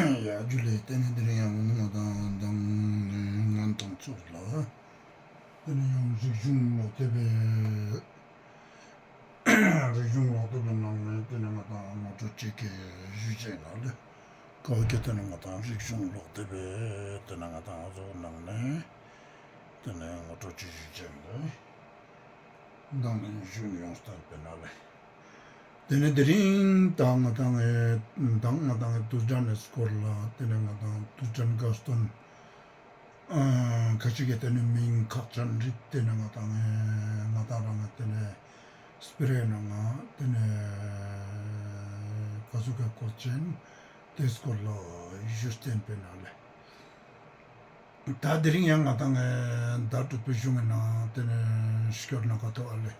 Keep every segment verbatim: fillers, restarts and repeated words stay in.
ཡ་ཇུ་ལེ། ཏེ་ནེ་དེ་རིང་ཡང་ང་དང་མདང་ནེ་ང་དང་ཚོགས་ལ་ཏེ་ནེ་ཡང་རིག་གཞུང་ལོག་དེབ་བི་རིག་གཞུང་ལོག་དེབ་བི་ནང་ནེ་ཏེ་ནེ་ང་དང་ངོ་སྤྲོད་ཅིག་གི་ཞུ་ཅེས་ན་ལེ། ཀ་བོ་ཀེ་ཏེ་ནེ་ང་དང་རིག་གཞུང་ལོག་དེབ་བི་ཏེ་ནེ་ང་དང་ཨ་ཟུག་ནང་ནེ་ཏེ་ནེ་ངོ་སྤྲོད་ཅིག་ཞུ་ཅེས་ན་ལེ། མདང་ནེ་ཞུ་ཡོང་སྟེ་པེ་ན་ལེ། ཏེ་ནེ་དེ་རིང་ད་ང་དང་ངི་ད་ང་དང་ངི་དུས་དྲན་ནི་སྐོར་ལ་ཏེ་ནེ་ང་དང་དུས་དྲན་དགའ་སྟོན་ཁ་ཅིག་གི་ཏེ་ནེ་མིང་ཁག་ཅན་རིག་ཏེ་ནེ་ང་དང་ངི་ང་དང་རང་ངི་ཏེ་ནེ་སྤེ་ར་ནང་ང་ཏེ་ནེ་ཀ་ཟུག་གི་སྐོར་ཅན་ཏེ་སྐོར་ལ་ཞུས་ཏེ་པེ་ན་ལེ། ད་དེ་རིང་ཡང་ང་དང་ངི་བརྡ་སྤྲོད་པའི་གཞུང་ངི་ནང་ཏེ་ནེ་སྐྱོར་ན་ཀ་ཐོག་ཨ་ལེ།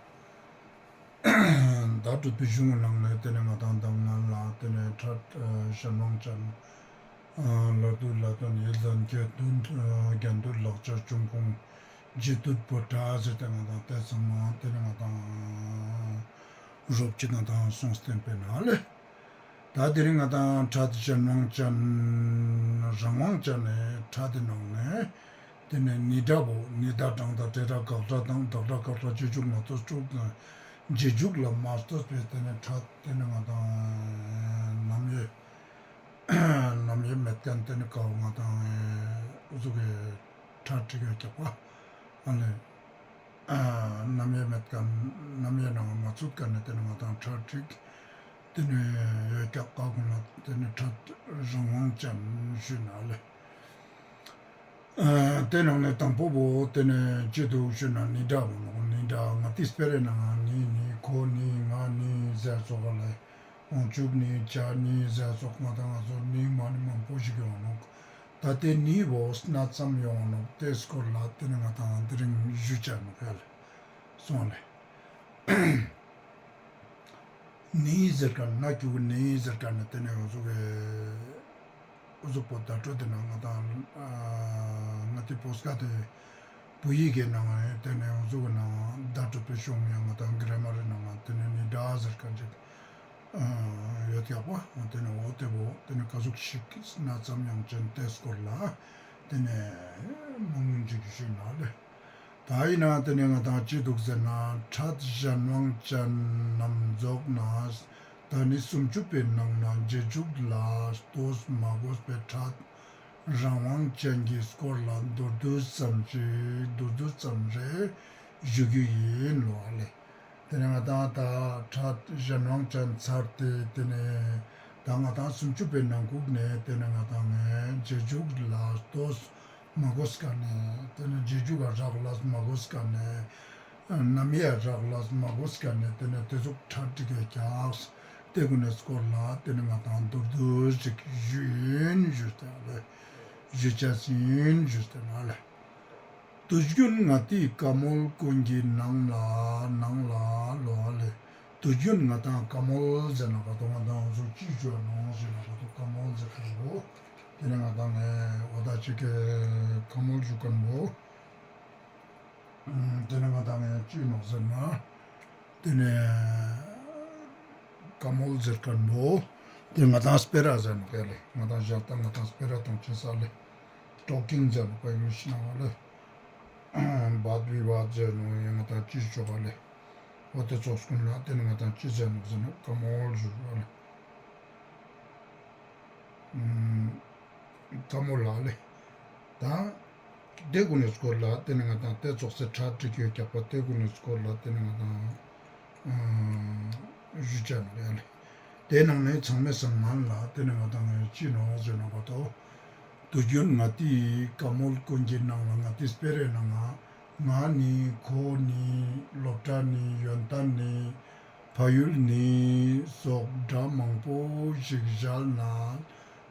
བརྡ་སྤྲོད་པའི་གཞུང་ངི་ནང་ནེ་ཏེ་ནེ་ང་དང་ད་ང་ལ་ཏེ་ནེ་ཕྲད་གཞན་དབང་ཅན་ལ་དུ་ལ་དོན་ཡིད་བཞིན་སྐྱེ་དུས་རྒྱན་དུ་ལག་ཆ་འབྱུང་ཁུངས་རྗེ་དུས་པོ་ཏ་ཟེར་ཏེ་ང་དང་ཏེ་ཚང་མ་ཏེ་ནེ་ང་དང་རོབ་ཅིག་ང་དང་སོང་སྟེ་པེ་ན་ལེ། ད་དེ་རིང་ང་དང་ཕྲད་གཞན་དབང་ཅན་རང་དབང་ཅན་ནི་ཕྲད་དེ་ནང་ནེ་ཏེ་ནེ་ནི་སྒྲ་བོ་ནི་ད་དྲང་ད་ཏེ་ད་དགག་སྒྲ་དང་དགག་སྒྲ་དགག་སྒྲ་རྗེས་འཇུག་མ་གཏོགས་སྤྲུག་རྗེས་འཇུག་ལ་མ་གཏོགས་པའི་ཏེ་ནེ་ཕྲད་ཏེ་ནེ་ང་དང་རྣམ་དབྱེ་རྣམ་དབྱེ་མེད་ཁན་ཏེ་ནེ་ཀ་བོ་ང་དང་ཨ་ཟུག་གི་ཕྲད་ཅིག་ཡོད་ཀྱག་པ་ཨ་ལེ། རྣམ་དབྱེ་མེད་ཁན་རྣམ་དབྱེ་ནང་མ་ཚུད་ཁན་ནི་ཏེ་ནེ་ང་དང་ཕྲད་ཅིག་ཏེ་ནེ་ཡོད་ཀྱག་ཀ་གུན་ལ་ཏེ་ནེ་ཕྲད་རང་དབང་ཅན་ཞུ་ན་ལེ། ཏེ་ནང་ནེ་དང་པོ་བོ་ཏེ་ནེ་ཅི་དུག་ཞུ་ན་ནི་སྒྲ་བོ་ནོག་ནི་སྒྲ་ང་ཏི་སྤེ་ར་ནང་ནི་ནི་ཁོ་ནི་ང་ནི་ཟེར་ཙོགས་ལེ། འོང་ཆུབ་ནི་བྱ་ནི་ཟེར་ཙོགས་ང་དང་ང་ཚོ་ནི་མ་ནི་མང་པོ་ཞིག་ཡོང་ནོག་ད་ཏེ་ནི་བོ་སྣ་ཙམ་ཡོང་ནོག་ཏེ་སྐོར་ལ་ཏེ་ནེ་ང་དང་དེ་རིང་ཞུ་ཅེས་ནོག་ཡ་ལེ། སོང་ལེ། ནི་ཟེར་ཁན་ན་ཀྱུ་ནི་ཟེར་ཁན་ནི་ཏེ་ནེ་འུ་ཟུག་གི་འུ་ཟུག་པོ་བརྡ་སྤྲོད་དེ་ན་ང་དང་ང་ཏི་བོད་སྐད་དེ་བོད་ཡིག་གི་ནང་ཏེ་ནེ་འུ་ཟུག་གི་ནང་བརྡ་སྤྲོད་པའི་གཞུང་ཡང་ང་དང་གྷ་རེ་མར་རི་ནང་ཏེ་ནེ་ནི་སྒྲ་ཟེར་ཁན་ཅིག་ཡོད་ཀྱག་པ། ཏེ་ནེ་འོ་ཏེ་བོ་ཏེ་ནེ་ཀ་ཟུག་ཞིག་སྣ་ཙམ་ཡང་ཅན་ཏེ་སྐོར་ལ་ཏེ་ནེ་མང་ཉུང་ཅིག་ཞུས་ན་ལེ། ད་ཡིན་ན་ཏེ་ནེ་ང་དང་ཅི་དུག་ཟེར་ན་ཕྲད་གཞན་དབང་ཅན་རྣམ་རྫོགས་ན་ད་ནི་སུམ་ཅུ་པའི་ནང་ན་རྗེས་འཇུག་ལ་ལྟོས་མ་དགོས་པའི་ཕྲད་རང་དབང་ཅན་གྱི་སྐོར་ལ་མདོར་བསྡུས་ཙམ་ཞིག་མདོར་བསྡུས་ཙམ་རེ་ཞུ་རྒྱུ་ཡིན་ལོ་ཨ་ལེ། ཏེ་ནེ་ང་དང་ད་ཕྲད་གཞན་དབང་ཅན་ཚར་ཏེ་ཏེ་ནེ་ད་ང་དང་སུམ་ཅུ་པའི་ནང་ཁུག་ནེ་ཏེ་ནེ་ང་དང་ངི་རྗེས་འཇུག་ལ་ལྟོས་མ་དགོས་ཀ་ནེ་ཏེ་ནེ་རྗེས་འཇུག་ག་རག་ལས་མ་དགོས་ཀ་ནེ་རྣམ་དབྱེ་རག་ལས་མ་དགོས་ཀ་ནེ་ཏེ་ནེ་ཏེ་ཟུག་ཕྲད་ཅིག་ཡོད་ཀྱག་ཏེ་གུན་ནི་སྐོར་ལ་ཏེ་ནེ་ང་དང་མདོར་བསྡུས་ཅིག་ཞུ་ཡིན་ཞུས་ཏེ་ཨ་ལེ། ཞུ་ཅེས་ཡིན་ཞུས་ཏེ་ཨ་ལེ། དུས་རྒྱུན་ང་ཏི་བཀའ་མོལ་ཀུན་གྱི་ནང་ལ་ནང་ལ་ལོ་ཨ་ལེ། དུས་རྒྱུན་ང་དང་བཀའ་མོལ་ཟེར་ན་ག་ཏོ་ང་དང་འུ་ཟུག་ཅི་ཞུ་ནོག་ཟེར་ན་ག་ཏོ་བཀའ་མོལ་ཟེར་ཁན་བོ། ཏེ་ནེ་ང་དང་ངི་འོ་ད་ཅིག་གི་བཀའ་མོལ་ཞུ་ཁན་བོ། ཏེ་ནེ་ང་དང་ངི་ཅི་ནོག་ཟེར་ན། ཏེ་ནེ་བཀའ་མོལ་ཟེར་ཁན་བོ། ཏེ་ང་དང་སྤེ་ར་ཟེར་ནོག་ཡ་ལེ། ང་དང་ཞག་དང་ང་དང་སྤེ་ར་དང་ཅི་ས་ལེ། ཊོ་ཀིང་ཟེར་ནོག་ཨིང་ལིཤ་ནང་ལེ། བཱད་བི་བཱད་ཟེར་ནོག་ཡང་ང་དང་ཅི་ཞོག་ལེ། འོ་ཏེ་ཙོགས་གུན་ལ་ཏེ་ནེ་ང་དང་ཅི་ཟེར་ནོག་ཟེར་ན་བཀའ་མོལ་ཞུ་བ་ལེ། བཀའ་མོལ་ལ་ལེ། ད་ཏེ་གུན་ནི་སྐོར་ལ་ཏེ་ནེ་ང་དང་ཏེ་ཙོགས་སི་ཕྲད་ཅིག་ཡོད་ཀྱག་པ་ཏེ་གུན་ནི་སྐོར་ལ་ཏེ་ནེ་ང་དང་ཞུ་ཅེས་ནོག་ཡ་ལེ། ཏེ་ནང་ནེ་ཚང་མའེ་སང་ང་ལ་ཏེ་ནེ་ང་དང་ཅི་ནོག་ཟེར་ན་ག་ཏོ། དུས་རྒྱུན་ང་ཏི་བཀའ་མོལ་ཀུན་གྱི་ནང་ལ་ང་ཏི་སྤེ་རའེ་ནང་ང་ང་ནི་ཁོ་ནི་སློབ་གྲྭ་ནི་ཡོན་ཏན་ནི་ཕ་ཡུལ་ནི་སོགས་སྒྲ་མང་པོ་ཞིག་བཞག་ན་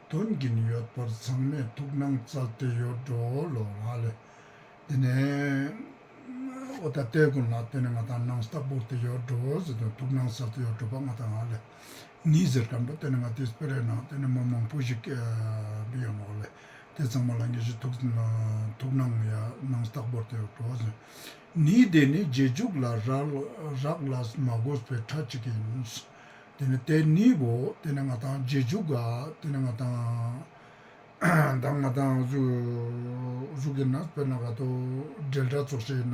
དོན་གྱིན་ཡོད་པར་ཚང་མས་ཐུགས་སྣང་བསྩལ་ཏེ་ཡོད་འགྲོ་ལོ་ཨ་ལེ། ཏེ་ནེ་འོ་ད་ཏེ་གུན་ལ་ཏེ་ནེ་ང་དང་སྣང་སྟག་བོར་ཏེ་ཡོད་འགྲོ་ཟེར་ཏེ་ཐུགས་སྣང་བསྩལ་ཏེ་ཡོད་འགྲོ་པ་ང་དང་ཨ་ལེ། ནི་ཟེར་ཁན་བོ་ཏེ་ནེ་ང་ཏི་སྤེ་རའེ་ནང་ཏེ་ནེ་མ་མང་པོ་ཞིག་བི་ཡོང་ནོག་ལེ། ཏེ་ཚང་མ་ལ་ངེ་ཞི་ཐུགས་ཐུགས་སྣང་ཡ་སྣང་སྟག་བོར་ཏེ་ཡོད་འགྲོ་ཟེར། ནི་དེ་ནི་རྗེས་འཇུག་ལ་རག་རག་ལས་མ་དགོས་པའི་ཕྲད་ཅིག་ཡིན། ཏེ་ནེ་ཏེ་ནི་བོ་ཏེ་ནེ་ང་དང་རྗེས་འཇུག་ག་ཏེ་ནེ་ང་དང་ ད་ང་དང་འུ་ཟུག་གི་ན་དཔེར་ན་ག་ཏོ་འབྲེལ་སྒྲ་ཙོགས་ཤིག་ན།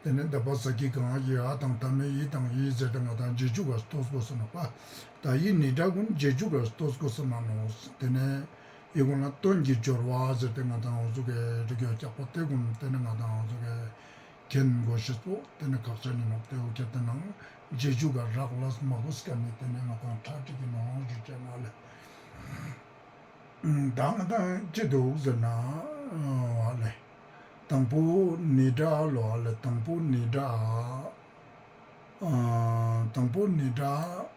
དེ་ནས་ད་བ་ས་ཀྱི་གང་ཡི་ཨ་དང་ད་མའི་ཡི་དང་ཡི་ཟེར་ཏེ་ང་དང་རྗེས་འཇུག་ག་ལྟོས་དགོས་ས་ནོག་པ། ད་ཡི་ནི་སྒྲ་ཀུན་རྗེས་འཇུག་ག་ལྟོས་དགོས་ས་མ་ནོག། དེ་ནས་ཡི་ཀུན་ལ་དོན་གྱི་སྦྱོར་བ་ཟེར་ཏེ་ང་དང་འུ་ཟུག་གི་རིགས་ཡོད་ཀྱག་པ། དེ་ཀུན་དེ་ནས་ང་དང་འུ་ཟུག་གི་མཁྱེན་དགོས་ཤེས་པོ་དེ་ནས་ཁག་ཅན་ཡིན་ནོག། དེ་འུ་ཁྱེད་དེ་ནང་རྗེས་འཇུག་ག་རག་ལས་མ་དགོས་ཀ་ནི་དེ་ནས་ང་དང་ཁྲ་ཁྲིག་གི་ནང་ཞུ་ཅེས་ན་ལེ། ད་ང་དང་ཅི་འདུག་ཟེར་ན། ཨ་ལེ། དང་པོ་ནི་སྒྲ་ལོ། ཨ་ལེ། དང་པོ་ནི་སྒྲ། ཨ་དང་པོ་ནི་སྒྲ།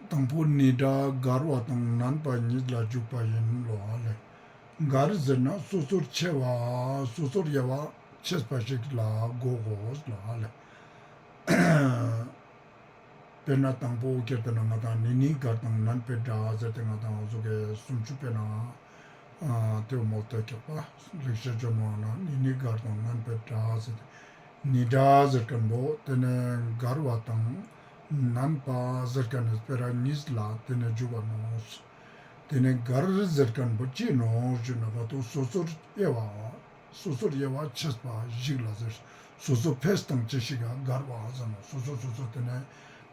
དང་པོ་ནི་སྒྲ་འགལ་བ་དང་བརྣན་པ་གཉིས་ལ་འཇུག་པ་ཡིན་ལོ། ཨ་ལེ། འགལ་ཟེར་ན་སོ་སོར་ཕྱེ་བ། སོ་སོར་དབྱེ་བ་ཕྱེས་པ་ཞིག་ལ་གོ་དགོས་ལོ། ཨ་ལེ། དཔེར་ན་དང་པོ་ཁྱེར་ཏེ་ན་ང་དང་ནི་ནི་འགལ་དང་བརྣན་པའི་སྒྲ་ཟེར་ཏེ་ང་དང་འུ་ཟུག་གི་སུམ་ཅུ་པའི་ནང་ཨ་དེ་མོལ་ཏེ་ཀྱག་པ། ལེགས་བཤད་ལྗོན་དབང་ན་ནི་ནི་འགལ་དང་བརྣན་པའི་སྒྲ་ཟེར་ཏེ། ནི་སྒྲ་ཟེར་མཁན་པོ་དེ་ནས་འགལ་བ་དང་བརྣན་པ་ཟེར་མཁན་ནི་སྤེ་ར་གཉིས་ལ་དེ་ནས་འཇུག་པ་ནོག། དེ་ནས་འགལ་ཟེར་མཁན་པོ་ཅི་ནོག་ཞུ་ན་ག་ཏོ་སོ་སོར་དབྱེ་བ། སོ་སོར་དབྱེ་བ་ཕྱེས་པ་ཞིག་ལ་ཟེར། སོ་སོ་ཕེས་དང་ཅི་ཞིག་ག་འགལ་བ་ཟེར་ནོག། སོ་སོ་སོ་སོ་དེ་ནས་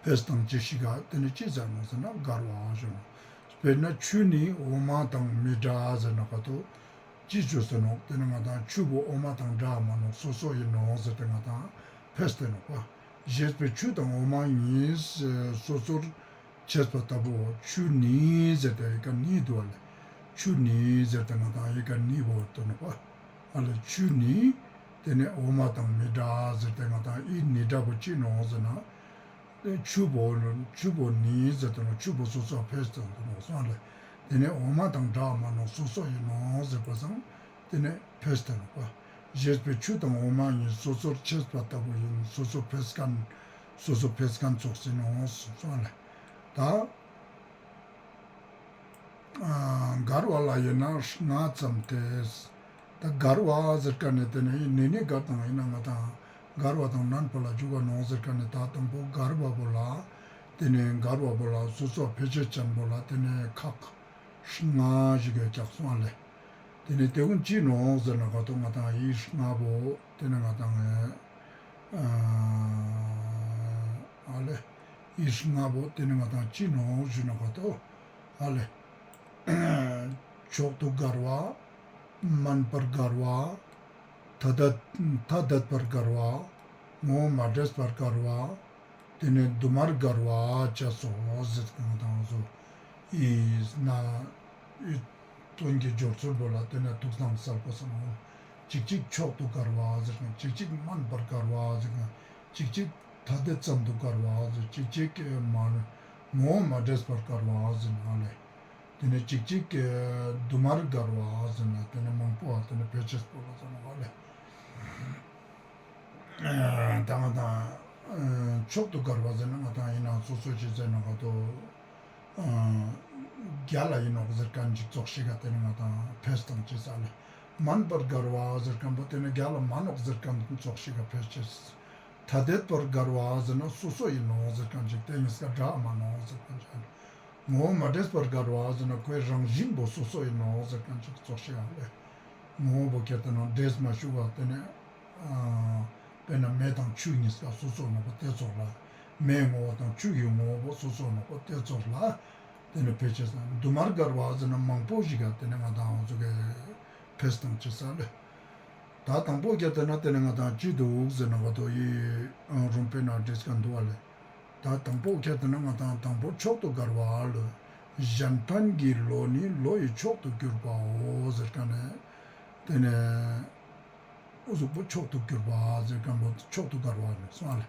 ཕེས་དང་ཅི་ཞིག་ག་དེ་ནས་ཅི་ཟེར་ནོག་ཟེར་ན་འགལ་བ་ཞུ་ནོག། དཔེར་ན་ཆུ་ནི་འོ་མ་དང་མི་འདྲ་ཟེར་ན་ག་ཏོ་ཅི་ཅོས་ཏེ་ནོག། དེ་ནི་ང་དང་ཆུ་བོ་འོ་མ་དང་འདྲ་མ་ནོག། སོ་སོ་ཡིན་ནོག་ཟེར་ཏེ་ང་དང་ཕེས་ཏེ་ནོག་པ། ཞེས་པའི་ཆུ་དང་འོ་མ་གཉིས་སོ་སོར་ཕྱེས་པ་ལྟ་བུའོ། ཆུ་ནི་ཟེར་ཏེ་ཡི་གེ་ནི་འདུག་པ་ལེ། ཆུ་ནི་ཟེར་ཏེ་ང་དང་ཡི་གེ་ནི་བོ་འདུག་ནོག་པ། ཨ་ལེ་ཆུ་ནི་དེ་ནས་འོ་མ་དང་མི་འདྲ་ཟེར་ཏེ་ང་དང་ཡི་ནི་སྒྲ་བོ་ཅི་ནོག་ཟེར་ན། ཆུ་བོ་ཆུ་བོ་ནི་ཟེར་ཏེ་ནོག། ཆུ་བོ་སོ་སོ་ཕེས་ཏེ་ནོག་སོང་ལེ། དེ་ནས་འོ་མ་དང་འདྲ་མ་ནོག། སོ་སོ་ཡིན་ནོག་ཟེར་བ་སང་དེ་ནས་ཕེས་ཏེ་ནོག་པ། ཞེས་པའི་ཆུ་དང་འོ་མ་གཉིས་སོ་སོར་ཕྱེས་པ་ལྟ་བུ་ཡིན། སོ་སོ་ཕེས་མཁན་སོ་སོ་ཕེས་མཁན་ཙོགས་ཡིན་ནོག་སོང་ལེ། ད་ཨ་འགལ་བ་ལ་ཡིན་ན་ལྔ་ཙམ་སྟེ། ད་འགལ་བ་ཟེར་མཁན་ནི་དེ་ནི་ནི་ནི་འགལ་དང་ཡིན་ན་ང་དང་འགལ་བ་དང་བརྣན་པ་ལ་འཇུག་ག་ནོག་ཟེར་མཁན་ནི་ད་དང་པོ་འགལ་བ་བོ་ལ་དེ་ནི་འགལ་བ་བོ་ལ་སོ་སོ་ཕལ་ཆེར་ཅན་བོ་ལ་དེ་ནི་ཁག་ལྔ་ཞིག་ཡོད་ཀྱག་སོང་ལེ། དེ་ནི་དེ་ཀུན་ཅི་ནོག་ཟེར་ན་ག་ཏོ་ང་དང་ཡི་ལྔ་བོ་དེ་ནི་ང་དང་ཨ་ལེ་ཡི་ལྔ་བོ་དེ་ནི་ང་དང་ཅི་ནོག་ཞུ་ན་ག་ཏོ་ཨ་ལེ། མཆོག་ཏུ་འགལ་བ། དམན་པར་འགལ་བ། ཐ་དད་ཐ་དད་པར་འགལ་བ། ངོ་བོ་མ་འདྲེས་པར་འགལ་བ། དེ་ནས་དུ་མར་འགལ་བ་བཅས་སོ་ཟེར་ཏེ་ང་དང་འུ་ཟུག་ཡི་ན་ཡི་དོན་གྱི་སྦྱོར་ཚུལ་བོ་ལ་དེ་ནས་ཐུགས་སྣང་སལ་དགོས་ས་ནོག། ཅིག་ཅིག་མཆོག་ཏུ་འགལ་བ་ཟེར་ན་ཅིག་ཅིག་དམན་པར་འགལ་བ་ཟེར་ན་ཅིག་ཅིག་ཐ་དད་ཙམ་དུ་འགལ་བ་ཟེར་ཅིག་ཅིག་མ་ངོ་བོ་མ་འདྲེས་པར་འགལ་བ་ཟེར་ན་ཨ་ལེ། དེ་ནས་ཅིག་ཅིག་དུ་མར་འགལ་བ་ཟེར་ན་དེ་ནས་མང་པོ་བ་དེ་ནས་ཕལ་ཆེར་པོ་ལ་ཟེར་ན་ཨ་ལེ། ད་ང་དང་མཆོག་ཏུ་འགལ་བ་ཟེར་ན་ང་དང་ཡིན་ན་སོ་སོ་ཅི་ཟེར་ན་ག་ཏོ་རྒྱལ་ལ་ཡིན་ནོག་ཟེར་མཁན་ཅིག་ཙོགས་ཤིག་ག་དེ་ནི་ང་དང་ཕེས་དང་ཅི་ཟེར་ལེ། དམན་པར་འགལ་བ་ཟེར་མཁན་པོ་དེ་ནི་རྒྱལ་ལ་མན་ནོག་ཟེར་མཁན་ཙོགས་ཤིག་ག་ཕལ་ཆེར། ཐ་དད་པར་འགལ་བ་ཟེར་ན་སོ་སོ་ཡིན་ནོག་ཟེར་མཁན་ཅིག་དེ་གཉིས་ཀ་འདྲ་མ་ནོག་ཟེར་མཁན་ཅིག་ངོ་བོ་མ་འདྲེས་པར་འགལ་བ་ཟེར་ན་ཁོའི་རང་བཞིན་པོ་སོ་སོ་ཡིན་ནོག་ཟེར་མཁན་ཅིག་ཙོགས་ཤིག་ཨ་ལེ། ངོ་བོ་ཁྱེར་ཏེ་ན་འདྲེས་མ་བཅུག་པ་དེ་ནས་ཨ་དཔེར་ན་མེ་དང་ཆུ་གཉིས་ཀ་སོ་སོ་ནོག་པ་དེ་ཙོགས་ལ། མེའི་ངོ་བོ་དང་ཆུ་ཡི་ངོ་བོ་སོ་སོ་ནོག་པ་དེ་ཙོགས་ལ། དེ་ནས་ཕལ་ཆེར་དུ་མར་འགལ་བ་ཟེར་ན་མང་པོ་ཞིག་ག་དེ་ནས་ང་དང་འུ་ཚོ་གི་ཕེས་དང་ཅི་ཟེར་ལེ། ད་དང་པོ་ཁྱེར་ཏེ་ན་དེ་ནས་ང་དང་ཅི་འདུག་ཟེར་ན་ག་ཏོ་ཡི་རུམ་པའི་ནང་བྲིས་མཁན་འདུག་པ་ལེ། ད་དང་པོ་ཁྱེར་ཏེ་ན་ང་དང་དང་པོ་མཆོག་ཏུ་འགལ་བ་ལོ། གཞན་ཕན་གྱི་བློ་ནི་བློ་ཡི་མཆོག་ཏུ་གྱུར་པའོ་ཟེར་མཁན་ནི། དེ་ནས་འུ་ཟུག་པོ་མཆོག་ཏུ་གྱུར་པ་ཟེར་མཁན་པོ་མཆོག་ཏུ་འགལ་བ་ནོག་སོང་ལེ།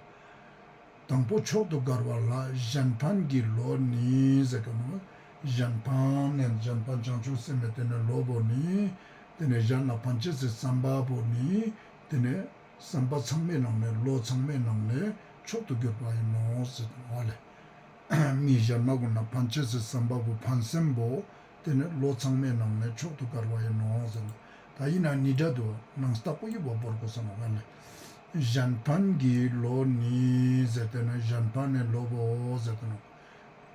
དང་པོ་མཆོག་ཏུ་འགལ་བ་ལ་གཞན་ཕན་གྱི་བློ་ནི་ཟེར་མཁན་ནི། གཞན་ཕན་ནི་གཞན་ཕན་བྱང་ཆུབ་སེམས་དཔའི་དེ་ནས་བློ་བོ་ནི། དེ་ནས་གཞན་ལ་ཕན་ཅེས་སི་བསམ་པ་བོ་ནི། དེ་ནས་བསམ་པ་ཚང་མའི་ནང་ནས་བློ་ཚང་མའི་ནང་ནས་མཆོག་ཏུ་གྱུར་པ་ཡིན་ནོག་ཟེར་ནོག་ལེ། མི་གཞན་མ་གུན་ལ་ཕན་ཅེས་སི་བསམ་པ་བོ་ཕན་སེམས་པོ་དེ་ནི་བློ་ཚང་མའི་ནང་ནས་མཆོག་ཏུ་དགར་བ་ཡིན་ནོག་ཟེར་ན། ད་ཡིན་ན་ནི་འདྲ་དུ་ནང་ལྟག་པོ་ཡི་བོ་བོར་དགོས་ས་ནོག་ལེ། གཞན་ཕན་གྱི་བློ་ནི་ཟེར་ཏེ་ན་གཞན་ཕན་ནི་བློ་བོ་ཟེར་ཏེ་ནོག།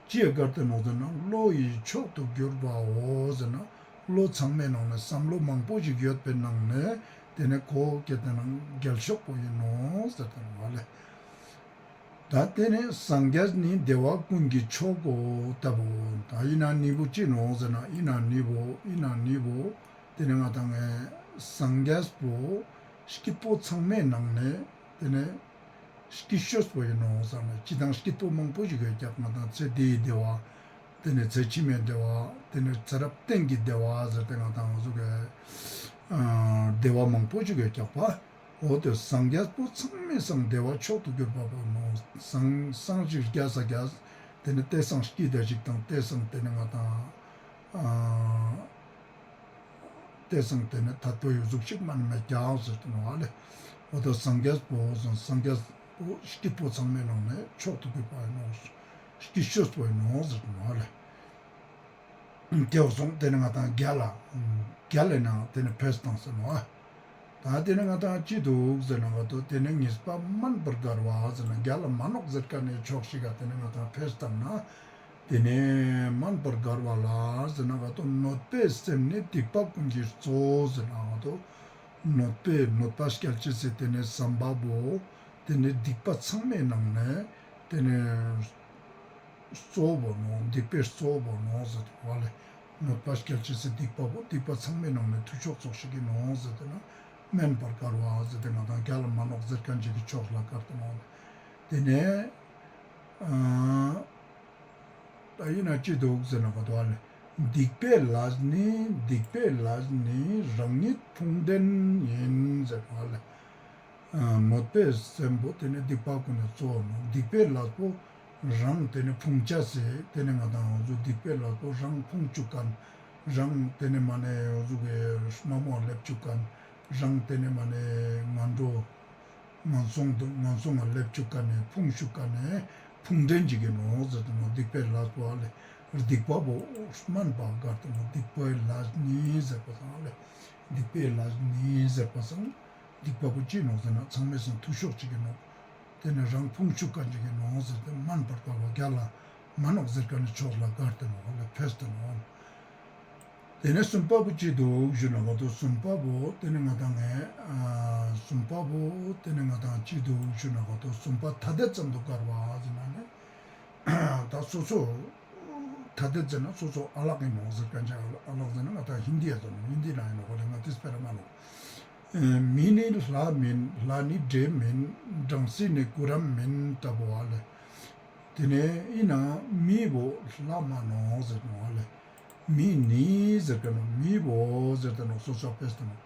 ཅི་ཡ་དགར་ཏེ་ནོག་ཟེར་ན་བློ་ཡི་མཆོག་ཏུ་གྱུར་པའོ་ཟེར་ན། བློ་ཚང་མའི་ནང་ནས་བསམ་བློ་མང་པོ་ཞིག་ཡོད་པའི་ནང་ནས་དེ་ནས་ཁོ་སྐད་དེ་ནང་རྒྱལ་ཤོས་པོ་ཡིན་ནོག་ཟེར་དེ་ནོག་ཨ་ལེ། ད་དེ་ནས་སངས་རྒྱས་ནི་བདེ་བ་ཀུན་གྱི་མཆོག་གོ་ལྟ་བུ། ད་ཡིན་ན་ནི་བོ་ཅི་ནོག་ཟེར་ན་ཡིན་ན་ནི་བོ་ཡིན་ན་ནི་བོ་དེ་ནས་ང་དང་ངའི་སངས་རྒྱས་པོ་སྐྱིད་པོ་ཚང་མའི་ནང་ནས་དེ་ནས་སྐྱིད་ཤོས་པོ་ཡིན་ནོག་ཟེར་ན་སྤྱིར་བཏང་སྐྱིད་པོ་མང་པོ་ཞིག་ཡོད་ཀྱག་ང་དང་ཚེ་འདིའི་བདེ་བ། དེ་ནས་ཚེ་ཕྱི་མའི་བདེ་བ། དེ་ནས་ཚེ་རབས་གཏན་གྱི་བདེ་བ་ཟེར་ཏེ་ང་དང་འོ་ཟུག་གི་ཨ་བདེ་བ་མང་པོ་ཞིག་ཡོད་ཀྱག་པ། འོ་དེ་སངས་རྒྱས་པོ་ཚང་མའི་སང་བདེ་བ་མཆོག་ཏུ་གྱུར་པ་པོ་ནོག་སངས་སངས་ཞིག་རྒྱས་ས་རྒྱས། དེ་ནས་དེ་སང་སྐྱིད་ད་ཞིག་དང་དེ་སང་དེ་ནས་ང་དང་ཨ་དེ་སང་དེ་ནས་ཐད་པོ་ཡོད་ཟུག་ཞིག་མ་ནི་མེད་ཀྱག་ཟེར་དུ་ནོག་ཨ་ལེ། འོ་ད་སངས་རྒྱས་པོ་སངས་རྒྱས་པོ་སྐྱིད་པོ་ཚང་མའི་ནང་ནས་མཆོག་ཏུ་གྱུར་པ་ཡིན་ནོག་སྐྱིད་ཤོས་པོ་ཡིན་ནོག་ཟེར་དུ་ནོག་ཨ་ལེ། དེ་བོ་སོང་དེ་ནས་ང་དང་རྒྱལ་ལ་རྒྱལ་ལ་ནང་དེ་ནས་ཕེས་བཏང་ཟེར་ནོག་ཨ། ད་དེ་ནས་ང་དང་ཅི་འདུག་ཟེར་ན་ག་དོ་དེ་ནས་ངེས་པ་དམན་པར་དགར་བ་ཟེར་ན་རྒྱལ་ལ་མ་ནོག་ཟེར་ཁན་ནི་ཕྱོགས་ཤིག་ག་དེ་ནས་ང་དང་ཕེས་བཏང་ན། དེ་ནས་དམན་པར་དགར་བ་ལ་ཟེར་ན་ག་དོ་གནོད་པའི་སེམས་ནི་སྡིག་པ་ཀུན་གྱི་གཙོ་ཟེར་ན་ག་དོ། གནོད་པའི་གནོད་པ་སྐྱེལ་ཅེས་སི་དེ་ནས་བསམ་པ་བོ་དེ་ནས་སྡིག་པ་ཚང་མའི་ནང་ནས་དེ་ནས་གཙོ་བོ་ནོག་སྡིག་པའི་གཙོ་བོ་ནོག་ཟེར་དུ་ནོག་ཨ་ལེ། གནོད་པ་སྐྱེལ་ཅེས་སི་སྡིག་པ་བོ་སྡིག་པ་ཚང་མའི་ནང་ནས་འཐུས་ཤོས་ཙོགས་ཤིག་ཡིན་ནོག་ཟེར་ཏེ་ན་དམན་པར་དགར་བ་ཟེར་ཏེ་ང་དང་རྒྱལ་ལ་མ་ནོག་ཟེར་ཁན་ཅིག་གི་ཕྱོགས་ལ་དགར་ཏེ་ནོག་ཨ་ལེ། དེ་ནས་ཨ་ད་ཡིན་ན་ཅི་འདུག་ཟེར་ན་ག་དོ་ཨ་ལེ། སྡིག་པའི་ལས་ནི་སྡིག་པའི་ལས་ནི་རང་ཉིད་ཕུང་འདྲེན་ཡིན་ཟེར་ནོག་ཨ་ལེ། གནོད་པའི་སེམས་པོ་དེ་ནི་སྡིག་པ་ཀུན་ནས་གཙོ་བོ་ནོག་སྡིག་པའི་ལས་པོ་རང་དེ་ནི་ཕུང་ཅེས་སི་དེ་ནི་ང་དང་འོ་ཟུག་སྡིག་པའི་ལས་པོ་རང་ཕུང་བཅུག་ཁན། རང་དེ་ནི་མ་ནེ་འོ་ཟུག་གི་དམའ་མོ་ལ་སླེབས་བཅུག་ཁན། རང་དེ་ནི་མ་ནེ་ངན་འགྲོ་ངན་སོང་དུ་ངན་སོང་ང་སླེབས་བཅུག་ཁན་ནི་ཕུང་བཅུག་ཁན་ནི་ཕུང་འདྲེན་ཅིག་ཡིན་ནོག་ཟེར་དུ་ནོག་སྡིག་པའི་ལས་པོ་ཨ་ལེ། སྡིག་པ་བོ་དམན་པ་དགར་དུ་ནོག་སྡིག་པའི་ལས་ནི་ཟེར་པ་སང་ཨ་ལེ། སྡིག་པའི་ལས་ནི་ཟེར་པ་སང་སྡིག་པ་བོ་ཅི་ནོག་ཟེར་ན་ཚང་མའི་སང་འཐུས་ཤོས་ཅིག་ཡིན་ནོག་དེ་ནས་རང་ཕུང་བཅུག་ཁན་ཅིག་ཡིན་ནོག་ཟེར་ཏེ་དམན་པར་དགར་བ་རྒྱལ་ལ་མ་ནོག་ཟེར་ཁན་ནི་ཕྱོགས་ལ་དགར་ཏེ་ནོག་ཨ་ལེ། ཕེས་ཏེ་ནོག་དེ་ནས་གསུམ་པ་བོ་ཅི་འདུག་ཞུ་ན་ག་དོ་གསུམ་པ་བོ་དེ་ནས་ང་དང་ངས་ཨ་གསུམ་པ་བོ་དེ་ནས་ང་དང་ཅི་འདུག་ཞུ་ན་ག་དོ་གསུམ་པ་ཐ་དད་ཙམ་དུ་དགར་བ་ཟེར་ན་ནི། ད་སོ་སོ་ཐ་དད་ཟེར་ན་སོ་སོ་ཨ་ལག་ཡིན་ནོག་ཟེར་ཁན་ཅིག་ཨ་ལག་ཟེར་ན་ང་དང་ཧིན་དི་ཡ་ཟེར་ནོག་ཧིན་དི་ན་ཡིན་ནོག་ཁོ་ལེ་ང་དེ་སྤེ་ར་མ་ནོག་མི་ནི་ལྷ་མིན། ལྷ་ནི་འདྲེ་མིན། སྦྲང་རྩི་ནི་ཀུ་རམ་མིན་ལྟ་བུ་ཨ་ལེ། དེ་ནས་ཡིན་ན་མི་བོ་ལྷ་མ་ནོག་ཟེར་ནོག་ཨ་ལེ། མི་ནི་ཟེར་ཏེ་ནོག་མི་བོ་ཟེར་ཏེ་ནོག་སོ་སོ་ཕེས་ཏེ་ནོག་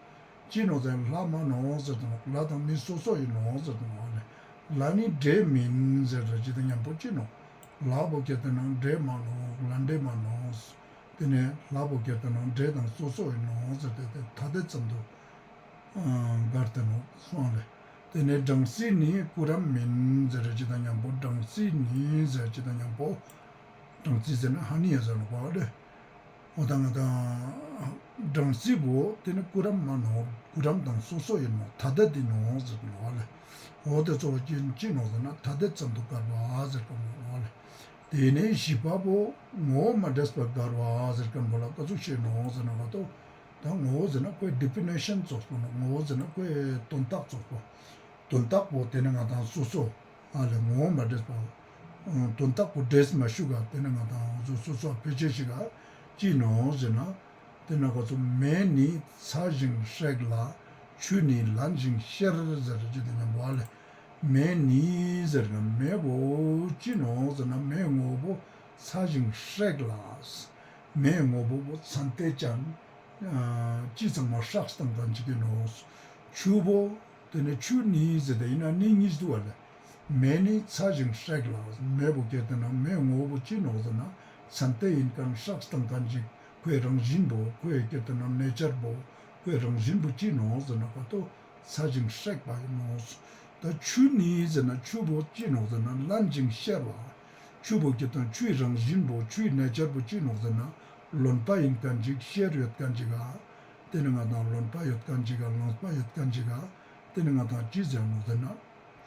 ཅི་ནོག་ཟེར་ན་ལྷ་མ་ནོག་ཟེར་ཏེ་ནོག་ལྷ་དང་མི་སོ་སོ་ཡིན་ནོག་ཟེར་ཏེ་ནོག་ཨ་ལེ། ལྷ་ནི་འདྲེ་མིན་ཟེར་ཏེ་ཅི་དང་མཉམ་པོ་ཅི་ནོག་ལྷ་བོ་སྐྱེ་ཏེ་ན་འདྲེ་མ་ནོག་ལྷ་འདྲེ་མ་ནོག་དེ་ནས་ལྷ་བོ་སྐྱེ་ཏེ་ན་འདྲེ་དང་སོ་སོ་ཡིན་ནོག་ཟེར་ཏེ་དེ་ཐ་དད་ཙམ་དུ་ཨ་དགར་ཏེ་ནོག་སོང་ལེ། དེ་ནས་སྦྲང་རྩི་ནི་ཀུ་རམ་མིན་ཟེར་ཅི་དང་མཉམ་པོ་སྦྲང་རྩི་ནི་ཟེར་ཅི་དང་མཉམ་པོ་སྦྲང་རྩི་ཟེར་ན་ཧ་ནི་ཡ་ཟེར་ནོག་པ་ལེ། འོ་ད་ང་དང་སྦྲང་རྩི་བོ་དེ་ནི་ཀུ་རམ་མ་ནོག་ཀུ་རམ་དང་སོ་སོ་ཡིན་ནོག་ཐ་དད་དེ་ནོག་ཟེར་ནོག་ལེ། འོ་དེ་གཙོ་བོ་ཅི་ཅི་ནོག་ཟེར་ན་ཐ་དད་ཙམ་དུ་དགར་བ་ཟེར་གོ་ནོག་ལེ། དེ་ནས་བཞི་པ་བོ་ངོ་བོ་མ་འདྲེས་པར་དགར་བ་ཟེར་ཁན་བོ་ལ་ཀ་ཟུག་ཤེས་ནོག་ཟེར་ན་ག་དོ། ད་ངོ་བོ་ཟེར་ན་ཁོའི་ཌི་ཕི་ནེ་ཤན་ཙོགས་པོ་ནོག་ངོ་བོ་ཟེར་ན་ཁོའི་དོན་དག་ཙོགས་པོ། དོན་དག་པོ་དེ་ནི་ང་དང་སོ་སོ་ཨ་ལེ་ངོ་བོ་མ་འདྲེས་པ། དོན་དག་པོ་འདྲེས་མ་ཤུག་ག་དེ་ནི་ང་དང་སོ་སོ་ཕལ་ཆེར་ཞིག་ག་ཅི་ནོག་ཟེར་ན། དེ་ན་ག་ཚོ་མེ་ནི་ཚ་ཞིང་སྲེག་ལ། ཆུ་ནི་རླན་ཞིང་གཤེར་ཟེར་ཅི་དང་མཉམ་པོ་ཨ་ལེ། མེ་ནི་ཟེར་ན་མེ་བོ་ཅི་ནོག་ཟེར་ན་མེ་ངོ་བོ་ཚ་ཞིང་སྲེག་ལ། མེ་ངོ་བོ་བོ་ཚན་ཏེ་ཅན་ཅི་ཚང་མ་སྲེག་སྟངས་ཁན་ཅིག་ཡིན་ནོག་ཆུ་བོ་དེ་ནི་ཆུ་ནི་ཟེར་ཏེ་ཡིན་ན་ནི་གཉིས་འདུག་ཨ་ལེ། མེ་ནི་ཚ་ཞིང་སྲེག་ལ། མེ་བོ་སྐྱེ་ཏེ་ན་མེ་ངོ་བོ་ཅི་ནོག་ཟེར་ན་ཚན་ཏེ་ཡིན་ཁན་སྲེག་སྟངས་ཁན་ཅིག་ཁོའི་རང་བཞིན་པོ་ཁོའི་སྐྱེ་ཏེ་ན་ནེ་ཅར་བོ་ཁོའི་རང་བཞིན་པོ་ཅི་ནོག་ཟེར་ན་ག་དོ་ཚ་ཞིང་སྲེག་པ་ཡིན་ནོག་ད་ཆུ་ནི་ཟེར་ན་ཆུ་བོ་ཅི་ནོག་ཟེར་ན་རླན་ཞིང་གཤེར་བ། ཆུ་བོ་སྐྱེ་ཏེ་ན་ཆུའི་རང་བཞིན་པོ་ཆུའི་ནེ་ཅར་བོ་ཅི་ནོག་ཟེར་ན་རློན་པ་ཡིན་ཁན་ཅིག་གཤེར་ཡོད་ཁན་ཅིག་ག་དེ་ནི་ང་དང་རློན་པ་ཡོད་ཁན་ཅིག་ག་ལངས་པ་ཡོད་ཁན་ཅིག་ག་དེ་ནི་ང་དང་ཅི་ཟེར་ནོག་ཟེར་ན་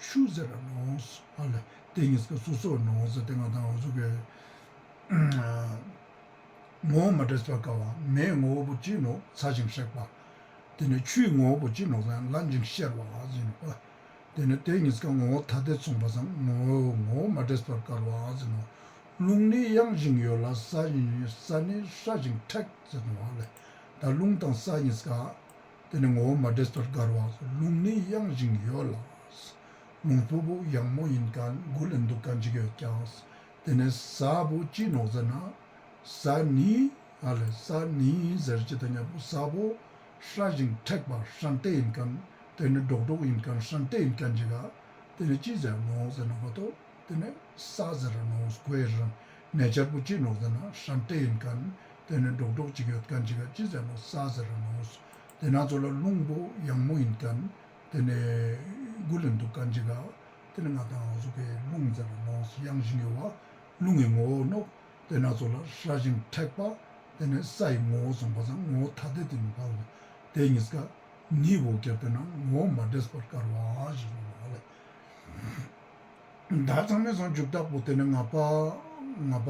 ཆུ་ཟེར་ར་ནོག་ཨ་ལེ། དེ་གཉིས་ཀ་སོ་སོ་ནོག་ཟེར་ཏེ་ང་དང་འོ་ཟུག་གི་ ངོ་བོ་མ་འདྲེས་པར་དགར་བ། མེའི་ངོ་བོ་བོ་ཅི་ནོག་ཚ་ཞིང་མཁྲེགས་པ། དེ་ནས་ཆུའི་ངོ་བོ་བོ་ཅི་ནོག་ཟེར་ན་ལན་ཅིང་གཤེར་བ་ཟེར་ནོག་པ། དེ་ནས་དེ་གཉིས་ཀ་ངོ་བོ་ཐ་དད་སོང་པ་སང་ངོ་བོ་ངོ་བོ་མ་འདྲེས་པར་དགར་བ་ཟེར་ནོག། རླུང་ནི་གཡེང་ཞིང་གཡོ་ལ། ས་ནི་ས་ནི་སྲ་ཞིང་མཁྲེགས་ཟེར་ནོག་ལེ། ད་རླུང་དང་ས་གཉིས་ཀ་དེ་ནས་ངོ་བོ་མ་འདྲེས་པར་དགར་བ། རླུང་ནི་གཡེང་ཞིང་གཡོ་ལ། རླུང་བུ་བོ་གཡེང་མོ་ཡིན་མཁན་འགུལ་ལེན་འདུག་མཁན་ཅིག་ཡོད་ཀྱག། དེ་ནས་ས་བོ་ཅི་ནོག་ཟེར་ན། ས་ནི་ཨ་ལེ། ས་ནི་ཟེར་ཅེས་དང་མཉམ་པོ་ས་བོ་སྲ་ཞིང་མཁྲེགས་པ་སྲན་ཏེ་ཡིན་མཁན། དེ་ནས་སྒྲོག་སྒྲོག་ཡིན་མཁན་སྲན་ཏེ་ཡིན་མཁན་ཅིག་ག་དེ་ནས་ཅི་ཟེར་ནོག་ཟེར་ན་ག་ཏོ། དེ་ནས་ས་ཟེར་ར་ནོག་ཁོའི་རང་ནེ་ཅར་བོ་ཅི་ནོག་ཟེར་ན་སྲན་ཏེ་ཡིན་མཁན། དེ་ནས་སྒྲོག་སྒྲོག་ཅིག་ཡོད་མཁན་ཅིག་ག་ཅི་ཟེར་ནོག་ས་ཟེར་ར་ནོག། དེ་ན་ཚོ་ལ་རླུང་བོ་གཡེང་མོ་ཡིན་མཁན། དེ་ནས་འགུལ་ལེན་འདུག་མཁན་ཅིག་ག་དེ་ནས་ང་དང་ང་ཚོ་གི་རླུང་ཟེར་ར་ནོག། གཡེང་ཞིང་གཡོ་བ་རླུང་གི་ངོ་བོ་ནོག། དེ་ན་ཚོ་ལ་སྲ་ཞིང་མཁྲེགས་པ། དེ་ནས་སའི་ངོ་བོ་སོང་པ་སང་ངོ་བོ་ཐ་དད་དེ་ནི་བ་དེ་གཉིས་ཀ་ནི་བོ་ཁྱེར་ཏེ་ན་ངོ་བོ་མ་འདྲེས་པར་དགར་བ་ཞེས་ནོག་ལེ། ད་ཚང་མའི་སང་འཇུག་ཐག་པོ་དེ་ནས་ལྔ་པ་ལྔ་པ་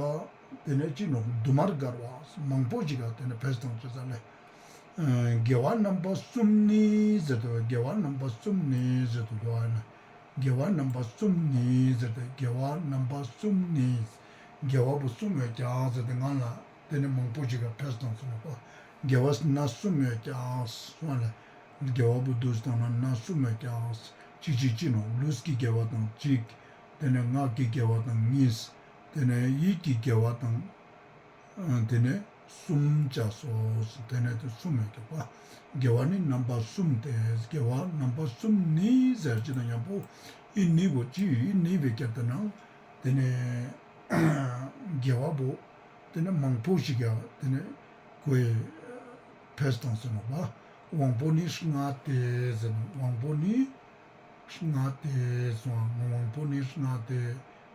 དེ་ནས་ཅི་ནོག་དུ་མར་དགར་བ་མང་པོ་ཞིག་ག་དེ་ནས་ཕེས་བཏང་ཅེས་ལེ། དགེ་བ་རྣམ་པ་གསུམ་ནི་ཟེར་དུ་དགེ་བ་རྣམ་པ་གསུམ་ནི་ཟེར་དུ་དུ་བ་ན། དགེ་བ་རྣམ་པ་གསུམ་ནི་ཟེར་ཏེ་དགེ་བ་རྣམ་པ་གསུམ་ནི། དགེ་བ་བོ་གསུམ་ཡོད་ཀྱག་ཟེར་ཏེ་ང་ལ་དེ་ནས་མང་པོ་ཞིག་ག་ཕེས་བཏང་སོང་པ། དགེ་བ་སྣ་གསུམ་ཡོད་ཀྱག་སོང་ལེ། དགེ་བ་བོ་བསྡུས་བཏང་ན་སྣ་གསུམ་ཡོད་ཀྱག། གཅིག་གཅིག་ཅི་ནོག་ལུས་ཀྱི་དགེ་བ་དང་གཅིག། དེ་ནས་ངག་གི་དགེ་བ་དང་གཉིས། དེ་ནས་ཡིད་ཀྱི་དགེ་བ་དང་། དེ་ནས་གསུམ་བྱས་སོ། དེ་ནས་དེ་གསུམ་ཡོད་ཀྱག་པ། དགེ་བ་ནི་རྣམ་པ་གསུམ་སྟེ། དགེ་བ་རྣམ་པ་གསུམ་ནི་ཟེར་ཅེས་དང་མཉམ་པོ་ཨི་ནི་བོ་ཅི་ཨི་ནི་བོ་ཁྱེར་ཏེ་ན། དེ་ནས་དགེ་བ་བོ་དེ་ནས་མང་པོ་ཞིག་ག་དེ་ནས་ཁོའི་ཕེས་བཏང་སོང་པ། དབང་པོ་ནི་ལྔ་སྟེ་ཟེར་ན་དབང་པོ་ནི་ལྔ་སྟེ་སོང་། དབང་པོ་ནི་ལྔ་སྟེ།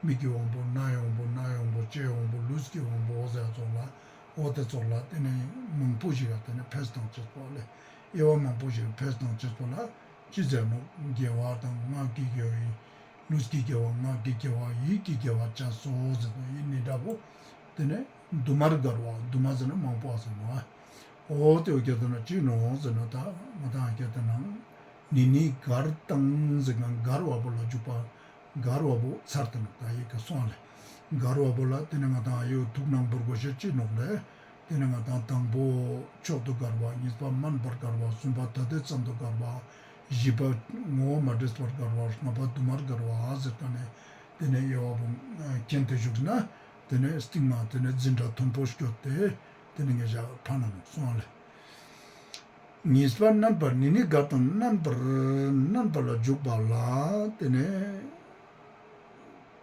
མིག་གི་དབང་པོ། རྣ་ཡི་དབང་པོ། སྣ་ཡི་དབང་པོ། ལྕེའི་དབང་པོ། ལུས་ཀྱི་དབང་པོ་ཟེར་ཙོགས་ལ། འོ་དེ་ཙོགས་ལ་དེ་ནས་མང་པོ་ཞིག་ག་དེ་ནས་ཕེས་བཏང་ཅེས་པོ་ལེ། དབྱེ་བ་མང་པོ་ཞིག་ཕེས་བཏང་ཅེས་པོ་ལ་ཅི་ཟེར་ནོག། དགེ་བ་དང་ངག་གི་དགེ་བ་ཡིན། ལུས་ཀྱི་དགེ་བ། ངག་གི་དགེ་བ། ཡིད་ཀྱི་དགེ་བ་བྱས་སོ་ཟེར་ནོག། ཡིད་ནི་འདྲ་པོ་དེ་ནས་དུ་མར་དགར་བ། དུ་མ་ཟེར་ན་མང་པོ་ཟེར་ནོག། འོ་དེ་བོ་ཁྱེར་ཏེ་ན་ཅི་ནོག་ཟེར་ན་ད་ང་དང་ཁྱེར་ཏེ་ན་ནི་ནི་དགར་དང་ཟེར་ན་དགར་བ་བོ་ལ་འཇུག་པ། དགར་བ་བོ་ཚར་ཏེ་ན་ད་ཡི་གེ་སོང་ལེ། དགར་བ་བོ་ལ་དེ་ནས་ང་དང་ཡོད་ཐུགས་སྣང་བོར་དགོས་ཤེས་ཅི་ནོག་ལེ། དེ་ནས་ང་དང་དང་པོ་མཆོག་ཏུ་དགར་བ། གཉིས་པ་དམན་པར་དགར་བ། གསུམ་པ་ཐ་དད་ཙམ་དུ་དགར་བ། བཞི་པ་ངོ་བོ་མ་འདྲེས་པར་དགར་བ། ལྔ་པ་དུ་མར་དགར་བ་ཟེར་ཏེ་ནས་དེ་ནས་དབྱེ་བ་བོ་མཁྱེན་ཏེ་བཞུགས་ན་དེ་ནས་སྟིང་མ་དེ་ནས་འཛིན་གྲྭ་མཐོན་པོ་སྐྱོད་དེ་དེ་ནས་ངེད་ཅག་ཕན་ན་ནོག་སོང་ལེ། གཉིས་པ་དམན་པ། ནི་ནི་དགར་དང་དམན་པར། དམན་པ་ལ་འཇུག་པ་ལ་དེ་ནས་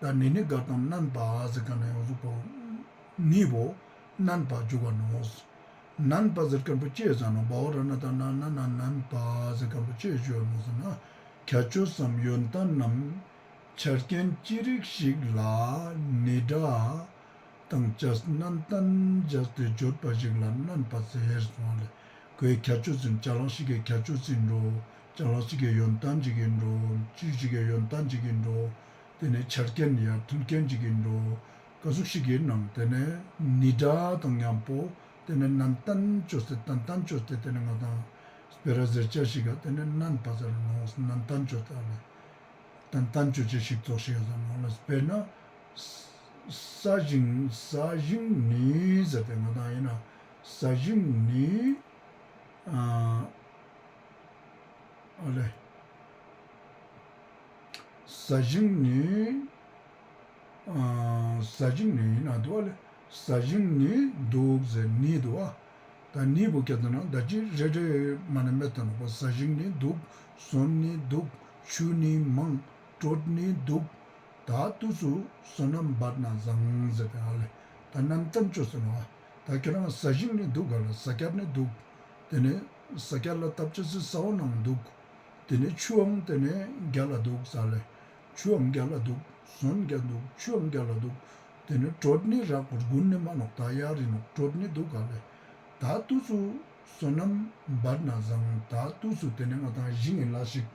ད་ནི་ནི་དགར་དང་དམན་པ་ཟེར་མཁན་ནི་འོ་ཟུག་པོ་ནི་བོ་དམན་པ་འཇུག་པ་ནོག། དམན་པ་ཟེར་མཁན་པོ་ཅི་ཟེར་ན་བ་འོ་ར་ན་ད་ན་ན་ན་དམན་པ་ཟེར་མཁན་པོ་ཅི་ཟེར་ནོག་ཟེར་ན། ཁྱད་ཆོས་སམ་ཡོན་ཏན་ནམ། ཆ་རྐྱེན་ཅི་རིགས་ཤིག་ལ་ནི་སྒྲ་དང་བཅས་ནན་ཏན་བྱས་ཏེ་བརྗོད་པ་ཞིག་ལ་དམན་པ་ཟེར་སོང་ལེ། ཁོའི་ཁྱད་ཆོས་ཡིན། ཅ་ལག་ཞིག་གི་ཁྱད་ཆོས་ཡིན་འགྲོ། ཅ་ལག་ཞིག་གི་ཡོན་ཏན་ཞིག་ཡིན་འགྲོ། ཅི་ཞིག་གི་ཡོན་ཏན་ཞིག་ཡིན་འགྲོ། དེ་ནས་ཆ་རྐྱེན་ཡ་མཐུན་རྐྱེན་ཞིག་ཡིན་འགྲོ། ག་ཟུག་ཞིག་ཡིན་ནང་དེ་ནས་ནི་སྒྲ་དང་མཉམ་པོ་དེ་ནས་ནན་ཏན་བཅོས་ཏེ་ཏན་ཏན་བཅོས་ཏེ་དེ་ནས་ང་དང་སྤེ་ར་ཟེར་ཅེས་ཞིག་ག་དེ་ནས་དམན་པ་ཟེར་ནོག། ནན་ཏན་བཅོས་ཏེ་ཨ་ལེ། ཏན་ཏན་བཅོས་ཅེས་ཞིག་ཙོགས་ཤིག་ཡོད་ས་ནོག་ལེ། དཔེར་ན་ས་ཞིང་ས་ཞིང་ནི་ཟེར་ཏེ་ང་དང་ཡིན་ན་ས་ཞིང་ནི་ཨ་ཨ་ལེ། ས་ཞིང་ནི་ཨ་ས་ཞིང་ནི་ཡིན་ན་འདུག་ཨ་ལེ། ས་ཞིང་ནི་འདུག་ཟེར་ནི་འདུག་ཨ། ད་ནི་བོ་སྐད་དུ་ན་ད་ཅི་རེ་རེ་མ་ནེ་མེད་དུ་ནོག་པ། ས་ཞིང་ནི་འདུག། ཟོན་ནི་འདུག། ཆུ་ནི་མང་། དྲོད་ནི་འདུག། ད་དུས་སུ་བསོད་ནམས་འབད་ན་བཟང་ཟེར་ཏེ་ཨ་ལེ། ད་ནན་ཏན་བཅོས་ཏེ་ནོག། ད་ཁྱེད་རང་ས་ཞིང་ནི་འདུག་ག་ལ་ས་སྐྱར་ནི་འདུག། དེ་ནས་ས་སྐྱར་ལ་བཏབ་ཅེས་སི་ས་བོན་ནང་འདུག། དེ་ནས་ཆུའང་དེ་ནས་རྒྱལ་ལ་འདུག་ཟེར་ལེ། ཆུའང་རྒྱལ་ལ་འདུག། ཟོན་རྒྱལ་འདུག། ཆུའང་རྒྱལ་ལ་འདུག། དེ་ནས་དྲོད་ནི་རག་པར་དགུན་ནི་མ་ནོག། ད་ཡར་ཡིན་ནོག། དྲོད་ནི་འདུག་ག་ལེ། ད་དུས་སུ་བསོད་ནམས་འབད་ན་བཟང་། ད་དུས་སུ་དེ་ནས་ང་དང་ཞིང་ངི་ལས་ཤིག་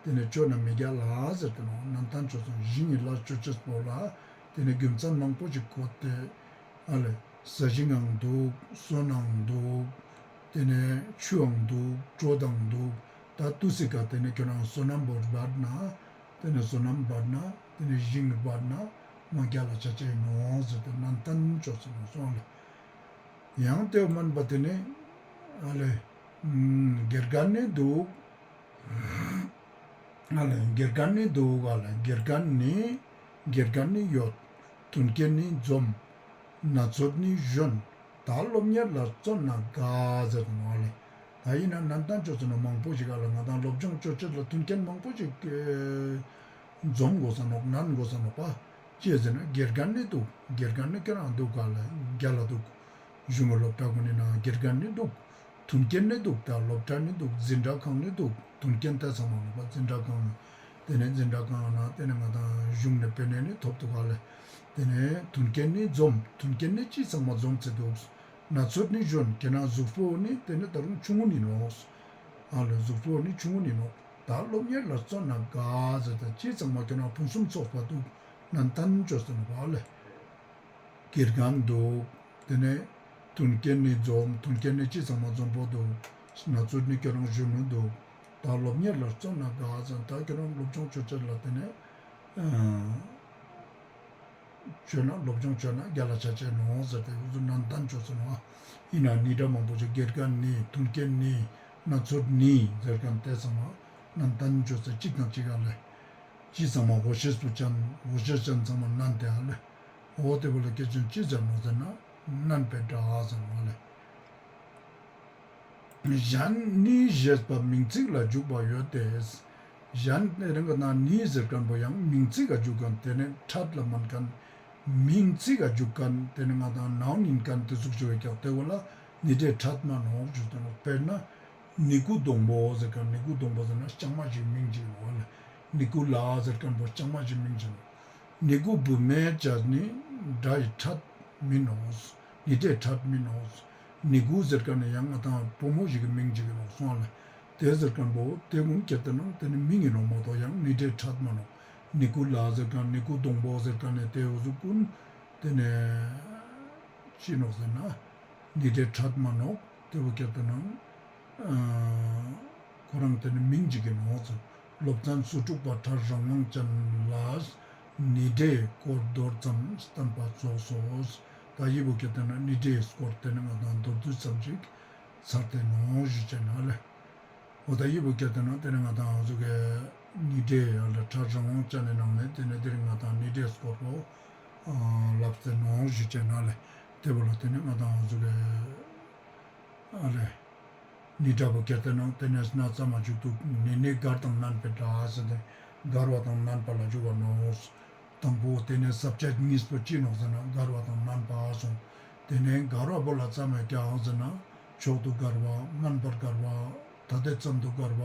དེ་ནས་བཅོས་ན་མི་རྒྱལ་ལ་ཟེར་ཏེ་ནོག། ནན་ཏན་བཅོས་སོང་། ཞིང་ངི་ལས་བཅོ་ཅེས་པོ་ལ་དེ་ནས་རྒྱུ་མཚན་མང་པོ་ཞིག་བཀོད་དེ་ཨ་ལེ། ས་ཞིང་ཡང་འདུག་སོན་ནའང་འདུག་ཏེ་ནེ་ཆུའང་འདུག་གྲོ་དང་འདུག་ད་ཏུས་སི་ཀ་ཏེ་ནེ་ཁྱོ་རང་བསོད་ནམས་བོར་བར་ན་ཏེ་ནེ་བསོད་ནམས་བར་ན་ཏེ་ནེ་ཞིང་བར་ན་མ་རྒྱལ་ལ་ཆ་ཆ་ཨིན་ནོག་ཟེར་ཏེ་ནན་ཏན་ཅོས་ཏེ་ནོག་སོང་ལེ། ཡང་ཏེ་མན་པ་ཏེ་ནེ་ཨ་ལེ་དགེ་རྒན་ནི་འདུག་ཨ་ལེ་དགེ་རྒན་ནི་འདུག་ཨ་ལེ་དགེ་རྒན་ནི་དགེ་རྒན་ནི་ཡོད། མཐུན་རྐྱེན་ནི་འཛོམས། ན་ཚོད་ནི་གཞོན། ད་སློབ་གཉེར་ལ་བརྩོན་ན་དགའ་ཟེར་ཏེ་ནོག་ཨ་ལེ། ད་ཨིན་ན་ནན་ཏན་ཅོས་ཏེ་ནོག་མང་པོ་ཞིག་ཨ་ལེ་ང་དང་སློབ་སྦྱོང་ཅོ་ཅེས་ལ་མཐུན་རྐྱེན་མང་པོ་ཞིག་འཛོམས་དགོས་ས་ནོག་ནན་དགོས་ས་ནོག་པ། ཅི་ཟེར་ན་དགེ་རྒན་ནི་འདུག་དགེ་རྒན་ནི་ཁྱོ་རང་འདུག་ག་ལེ་རྒྱལ་ལ་འདུག་གཞུང་གི་སློབ་གྲྭ་གུན་ནི་ནང་དགེ་རྒན་ནི་འདུག་མཐུན་རྐྱེན་ནི་འདུག་ད་སློབ་གྲྭ་ནི་འདུག་འཛིན་གྲྭ་ཁང་ནི་འདུག་མཐུན་རྐྱེན་ཏེ་ཚང་མ་ནོག་པ་འཛིན་གྲྭ་ཁང་ནི། ཏེ་ནེ་འཛིན་གྲྭ་ཁང་ནང་ཏེ་ནེ་ང་དང་གཞུང་ནེ་པེ་ནེ་ནི་ཐོབ་འདུག་ག་ལེ། ཏེ་ནེ་མཐུན་རྐྱེན་ནི་འཛོམས། མཐུན་རྐྱེན་ནི་ཅི་ཚང་མ་འཛོམས་ཏེ་འདུག་ན་ཚོད་ནི་གཞོན། ཁྱོ་རང་གཟུགས་པོ་ནི་ཏེ་ནེ་ད་རུང་ཆུང་ངུན་ཨིན་ནོག་ཨ་ལེ་གཟུགས་པོ་ནི་ཆུང་ངུན་ཨིན་ནོག་ད་སློབ་གཉེར་ལ་བརྩོན་ན་དགའ་ཟེར་ཏེ་ཅི་ཚང་མ་ཁྱོ་རང་ཕུན་སུམ་ཚོགས་པ་འདུག་ནན་ཏན་ཅོས་ཏེ་ནོག་ཨ་ལེ། དགེ་རྒན་འདུག་ཏེ་ནེ་མཐུན་རྐྱེན་ནི་འཛོམས། མཐུན་རྐྱེན་ནི་ཅི་ཚང་མ་འཛོམས་པོ་འདུག་ན་ཚོད་ནི་ཁྱོ་རང་གཞོན་ནུ་འདུག་ད་སློབ་གཉེར་ལ་བརྩོན་ན་དགའ་ཟེར་ད་ཁྱོ་རང་སློབ་སྦྱོང་ཅོ་ཅེས་ལ་ཏེ་ནེ་ཨ་ཅོས་ན་སློབ་སྦྱོང་ཅོས་ན་རྒྱལ་ལ་ཆ་ཆ་ནོག་ཟེར་ཏེ་འུ་ཚོ་ནན་ཏན་ཅོས་ཏེ་ནོག་ཨིན་ན་ནི་སྒྲ་མང་པོ་ཅིག་དགེ་རྒན་ནི་མཐུན་རྐྱེན་ནི་ན་ཚོད་ནི་ཟེར་ཁན་ཏེ་ཚང་མ་ནན་ཏན་ཅོས་ཏེ་ཅིག་དང་ཅིག་ཨ་ལེ། ཅི་ཚང་མ་བོ་ཤེས་སུ་ཅན་བོ་ཤེས་ཅན་ཚང་མ་ནན་ཏེ་ཨ་ལེ། འོ་ཏེ་བོ་ལ་སྐད་ཅན་ཅི་ཟེར་ནོག་ཟེར་ན་ནན་པའི་སྒྲ་ཟེར་ནོག་ཨ་ལེ། གཞན་ནི་ཞེས་པ་མིང་ཚིག་ལ་འཇུག་པ་ཡོད་དེ། གཞན་ཏེ་རིང་གི་ནང་ནི་ཟེར་ཁན་བོ་ཡང་མིང་ཚིག་ག་འཇུག་ཁན་ཏེ་ནེ་ཕྲད་ལ་མན་ཁན་མིང་ཚིག་ག་འཇུག་ཁན་ཏེ་ནེ་ང་དང་ནའུན་ཨིན་ཁན་ཏེ་ཟུག་ཅོ་བའི་ཀྱག་ཏེ་བོ་ལ་ནི་སྒྲའི་ཕྲད་མན་ནོག་ཞུ་ཏེ་ནོག་དཔེར་ན་ནི་གུ་སྡོང་པོ་ཟེར་ཁན་ནི་གུ་སྡོང་པོ་ཟེར་ན་ལྕང་མ་ཞིག་མིང་ཅིག་ཨིན་ནོག་ཨ་ལེ། ནི་གུ་ལ་ཟེར་ཁན་བོ་ལྕང་མ་ཞིག་མིང་ཅིག་ཨིན་ནོག་ནི་གུ་བུད་མེད་ཅན་ནི་སྒྲའི་ཕྲད་མིན་ནོག་ནི་སྒྲའི་ཕྲད་མིན་ནོག་ནི་གུ་ཟེར་ཁན་ནི་ཡང་ང་དང་བུ་མོ་ཞིག་གི་མིང་ཅིག་ཨིན་ནོག་སོང་ཨ་ལེ། ཏེ་ཟེར་ཁན་བོ་ཏེ་གུན་ཁྱེར་ཏེ་ནང་ཏེ་ནི་མིང་ཨིན་ནོག་མ་གཏོགས་ཡང་ནི་སྒྲའི་ཕྲད་མན་ནོག་ནི་གུ་ལ་ཟེར་ཁན་ནི་གུ་སྡོང་པོ་ཟེར་ཁན་ནི་ཏེ་འུ་ཟུག་གུན་ཏེ་ནེ་ཅི་ནོག་ཟེར་ན་ནི་སྒྲའི་ཕྲད་མན་ནོག་ཏེ་བོ་ཁྱེར་ཏེ་ནང་ཁོ་རང་ཏེ་ནི་མིང་ཅིག་ཨིན་ནོག་ཟེར། སློབ་ཚན་སོ་དྲུག་པ་ཕྲད་རང་དབང་ཅན་ལ་ནི་སྒྲའི་སྐོར་མདོར་ཙམ་བསྟན་པ་རྫོགས་སོ། ད་འི་བོ་ཁྱེར་ཏེ་ནང་ནི་སྒྲའི་སྐོར་ཏེ་ནི་ང་དང་མདོར་བསྡུས་ཙམ་ཞིག་ཚར་ཏེ་ནོག་ཞུ་ཅེས་ཨིན་ན་ལེ། འོ་ད་འི་བོ་ཁྱེར་ཏེ་ནང་ཏེ་ནི་ང་དང་འུ་ཟུག་གི་ནི་སྒྲའི་ཡང་ལ་ཕྲད་རང་དབང་ཅན་ནི་ནང་ནེ་ཏེ་ནི་ཏེ་རིང་ང་དང་ནི་སྒྲའི་སྐོར་བོ་ལབ་སྟེ་ནོག་ཞུ་ཅེས་ཨིན་ན་ལེ། ཏེ་བོ་ལ་ཏེ་ནི་ང་དང་འུ་ཟུག་གི་ཨ་ལེ། ནི་སྒྲ་བོ་ཁྱེར་ཏེ་ནང་ཏེ་ནེ་སྣ་ཙམ་མ་འཇུག་འདུག་ནི་ནི་གར་དང་བརྣན་པའི་སྒྲ་ཟེར་ཏེ་གར་བ་དང་བརྣན་པ་ལ་འཇུག་པ་ནོག་དང་པོ་ཏེ་ནེ་ས་བཅད་གཉིས་པོ་ཅི་ནོག་ཟེར་ན་གར་བ་དང་བརྣན་པ་སོང་། ཏེ་ནེ་གར་བ་བོ་ལ་ཙམ་ཡང་ཀྱང་ཟེར་ན་མཆོག་ཏུ་གར་བ་བརྣན་པར་གར་བ་ཐ་དད་ཙམ་དུ་གར་བ་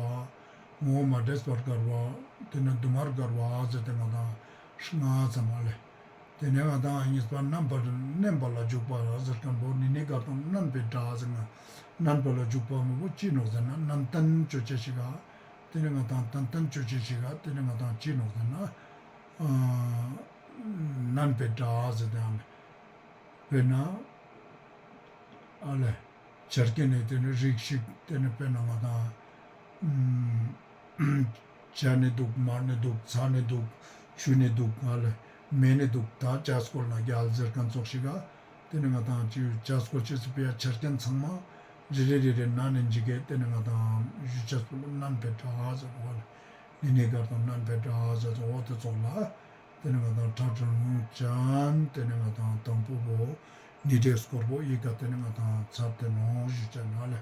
ངོ་བོ་མ་འདྲེས་པར་གར་བ་ཏེ་ནེ་དུ་མར་གར་བ་ཟེར་ཏེ་ང་དང་ལྔ་ཙམ་ཨ་ལེ། ཏེ་ནེ་ང་དང་གཉིས་པ་བརྣན་པར་བརྣན་པ་ལ་འཇུག་པ་ཟེར་ཁན་བོ་ནི་ནི་གར་དང་བརྣན་པའི་སྒྲ་ཟེར་ན་བརྣན་པ་ལ་འཇུག་པ་མ་བོ་ཅི་ནོག་ཟེར་ན་ནན་ཏན་ཅོ་ཅེས་ཤིག་ག་ཏེ་ནེ་ང་དང་ཏན་ཏན་ཅོ་ཅེས་ཤིག་ག་ཏེ་ནེ་ང་དང་ཅི་ནོག་ཟེར་ན་བརྣན་པའི་སྒྲ་ཟེར་ཏེ་ཨ་ལེ། དཔེར་ན་ཨ་ལེ། ཆ་རྐྱེན་ནི་ཏེ་ནེ་རིགས་ཤིག་ཏེ་ནེ་དཔེར་ན་ང་དང་ཇ་ནི་འདུག་མར་ནི་འདུག་ཚྭ་ནི་འདུག་ཆུ་ནི་འདུག་ཨ་ལེ་མེ་ནི་འདུག་ད་ཇ་སྐོལ་ན་རྒྱལ་ཟེར་ཁན་ཙོགས་ཤིག་ག་ཏེ་ནེ་ང་དང་ཅི་ཇ་སྐོལ་ཅེས་སི་ཕི་ཡ་ཆ་རྐྱེན་ཚང་མ་རེ་རེ་རེ་རེ་ན་ནི་འཇིག་གེ་ཏེ་ནེ་ང་དང་ཞུ་ཅེས་པོ་ལ་བརྣན་པའི་སྒྲ་ཟེར་བ་ལེ། ནི་ནི་གར་དང་བརྣན་པའི་སྒྲ་ཟེར་ཙོགས་འོ་ཏེ་ཙོགས་ལ། ཏེ་ནེ་ང་དང་ཕྲད་རང་དབང་ཅན་ཏེ་ནེ་ང་དང་དང་པོ་བོ་ནི་སྒྲའི་སྐོར་བོ་ཡི་ག་ཏེ་ནེ་ང་དང་ཚར་ཏེ་ནོག་ཞུ་ཅེས་ཨིན་ན་ལེ།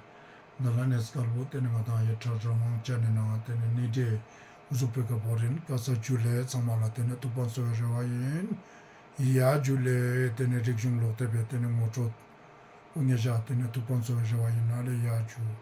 ད་ལ་ནེ་སྐོར་བོ་ཏེ་ནེ་ང་དང་ཡི་ཕྲད་རང་དབང་ཅན་ནི་ནང་ཏེ་ནེ་ནི་སྒྲའི་འུ་ཟུག་པོའི་ཀ་བོ་རིན། ཀ་ས་ཇུ་ལེ། ཚང་མ་ལ་ཏེ་ནེ་ཐུགས་ཕན་གསོས་པའི་རེ་བ་ཨིན། ཡ་ཇུ་ལེ། ཏེ་ནེ་རིག་གཞུང་ཀློག་དེབ་པའི་ཏེ་ནེ་ངོ་སྤྲོད་འོ་ཉེ་ཞག་ཏེ་ནེ་ཐུགས་ཕན་གསོས་པའི་རེ་བ་ཨིན་ན་ལེ། ཡ་ཇུ།